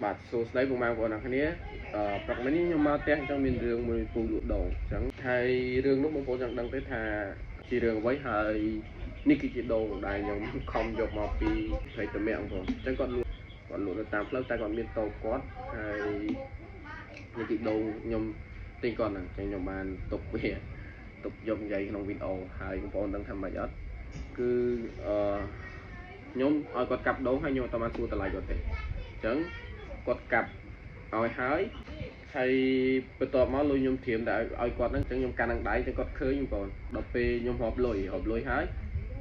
បាទសួស្តីពុកម៉ែបងប្អូនអ្នកគ្នាអឺព្រឹកមិញនេះខ្ញុំមកផ្ទះអញ្ចឹងមានរឿងមួយពូលក់ដូងអញ្ចឹងហើយរឿងនោះបងប្អូនចង់ដឹងទេថាជារឿងអ្វីហើយនេះគឺជាដូងដែលខ្ញុំខំយកមកពីព្រៃតមាក់បងប្អូនអញ្ចឹងគាត់លក់គាត់លក់នៅតាមផ្លូវតែគាត់មានតូបគាត់ហើយនេះគឺដូងខ្ញុំទិញគាត់ហ្នឹងអញ្ចឹងខ្ញុំបានទុកវាទុកយកនិយាយក្នុងវីដេអូហើយបងប្អូនដឹងថាម៉េចអត់គឺអឺខ្ញុំឲ្យគាត់កាប់ដូងហើយខ្ញុំអត់បានសួរតម្លៃគាត់ទេអញ្ចឹង គាត់កាប់ឲ្យហើយហើយបន្ទាប់មកលុយខ្ញុំត្រៀមតែឲ្យគាត់ហ្នឹងអញ្ចឹងខ្ញុំកាន់នឹងដៃអញ្ចឹងគាត់ឃើញបងប្អូនដល់ពេលខ្ញុំរាប់លុយរាប់លុយហើយ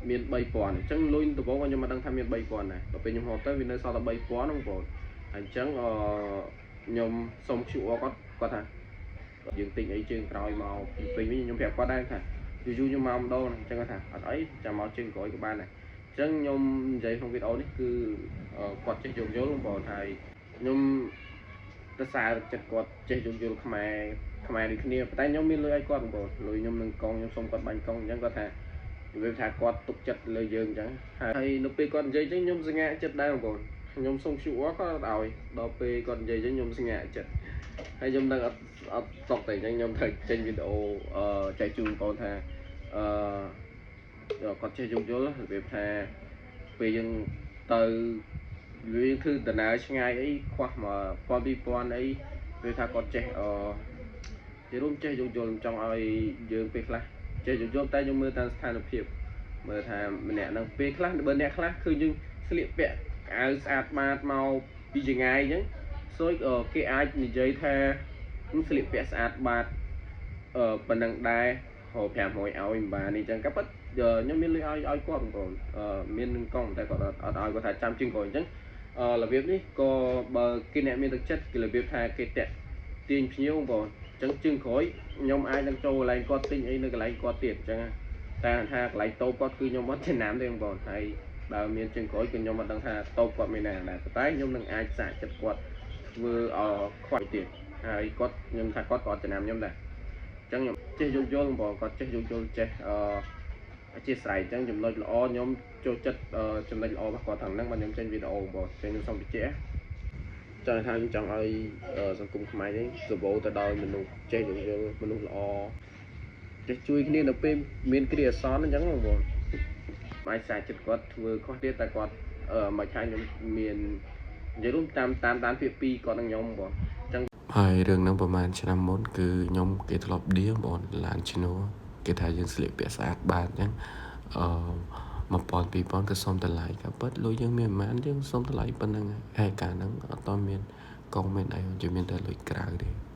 មាន3000អញ្ចឹងលុយដំបូងខ្ញុំមិនដឹងថាមាន3000ដែរដល់ពេលខ្ញុំរាប់ទៅវានៅសល់តែ3000បងប្អូនហើយអញ្ចឹងអឺខ្ញុំសុំ QR គាត់គាត់ថាយើងទិញអីជើងក្រោយមកពីពេញវិញខ្ញុំប្រាប់គាត់ដែរថាយូរយូរខ្ញុំមកម្ដងអញ្ចឹងគាត់ថាអត់អីចាំមកជើងក្រោយក៏បានដែរអញ្ចឹងខ្ញុំនិយាយក្នុងវីដេអូនេះគឺគាត់ចេះយោគយល់បងប្អូនហើយខ្ញុំទៅសារចិត្តគាត់ចេះយោគយល់ខ្មែរខ្មែរដូចគ្នាប៉ុន្តែខ្ញុំមានលុយឲ្យគាត់បងប្អូនលុយខ្ញុំនឹងកងខ្ញុំសុំគាត់បាញ់កងអញ្ចឹងគាត់ថានិយាយថាគាត់ទុកចិត្តលើយើងអញ្ចឹងហើយនៅពេលគាត់និយាយអញ្ចឹងខ្ញុំសង្ហាចិត្តដែរបងប្អូនខ្ញុំសុំ QR គាត់អត់ឲ្យដល់ពេលគាត់និយាយអញ្ចឹងខ្ញុំសង្ហាចិត្តហើយខ្ញុំនឹងអត់អត់សុកទេអញ្ចឹងខ្ញុំត្រូវចេញវីដេអូអឺចែកជូនបងប្អូនថាអឺគាត់ចេះយោគយល់របៀបថាពេលយើងទៅវាធ្វើដំណើរឆ្ងាយអីខ្វះ1000 2000អីវាថាគាត់ចេះអឺជារួមចេះយោគយល់ចង់ឲ្យយើងពេលខ្លះចេះយោគយល់តែខ្ញុំមើលតាមស្ថានភាពមើលថាម្នាក់ហ្នឹងពេលខ្លះបើអ្នកខ្លះគឺយើងស្លៀកពាក់អាវស្អាតបាតមកពីចងាយអញ្ចឹងសូចគេអាចនិយាយថាស្លៀកពាក់ស្អាតបាតអឺប៉ុណ្ណឹងដែរហៅ500ឲ្យមិនបាននេះអញ្ចឹងក៏ពិតខ្ញុំមានលុយឲ្យឲ្យគាត់បងប្អូនអឺមាននឹងកង់តែគាត់អត់ឲ្យគាត់ថាចាំជាងក្រោយអញ្ចឹងអឺរបៀបនេះក៏បើគេអ្នកមានទឹកចិត្តគេរបៀបថាគេតាក់ទាញភ្ញៀវបងប្អូនអញ្ចឹងជើងក្រោយខ្ញុំអាចនឹងចូលកន្លែងគាត់ទិញអីនៅកន្លែងគាត់ទៀតអញ្ចឹងតែថាកន្លែងតូបគាត់គឺខ្ញុំអត់ចំណាំទេបងប្អូនហើយបើមានជើងក្រោយគឺខ្ញុំអត់ដឹងថាតូបគាត់មានណាដែរប៉ុន្តែខ្ញុំនឹងអាចសាកចិត្តគាត់ធ្វើឲ្យខ្វាយទៀតហើយគាត់ខ្ញុំថាគាត់ក៏អត់ចំណាំខ្ញុំដែរអញ្ចឹងខ្ញុំចេះយោគយល់បងប្អូនគាត់ចេះយោគយល់ចេះអឺអធិស្ឋានអញ្ចឹងចំណុចល្អខ្ញុំចូលចិត្តចំណុចល្អរបស់គាត់ខាងហ្នឹងបាទខ្ញុំចេញវីដេអូបងប្អូនអញ្ចឹងខ្ញុំសូមបញ្ជាក់ចង់ថាខ្ញុំចង់ឲ្យសង្គមខ្មែរនេះសម្បូរទៅដោយមនុស្សចេះយោគយល់មនុស្សល្អចេះជួយគ្នានៅពេលមានគ្រាអាសន្នអញ្ចឹងបងប្អូនអាចសាចិត្តគាត់ធ្វើខុសទៀតតែគាត់អឺមិនថាខ្ញុំមាននិយាយរួមតាមតាមតាមភាគ2គាត់នឹងខ្ញុំបងប្អូនអញ្ចឹង ហើយរឿងហ្នឹងប្រហែលឆ្នាំមុនគឺខ្ញុំគេធ្លាប់ដៀបងប្អូនឡានឈ្នួលគេថាយើងស្លៀកពាក់ស្អាតបាតអញ្ចឹងអឺ1000 2000ក៏សុំតម្លៃក៏ពិតលុយយើងមានប្រហែលយើងសុំតម្លៃប៉ុណ្្នឹងហើយកាលហ្នឹងអត់តមានកងមានអីជាមានតែលុយក្រៅទេ។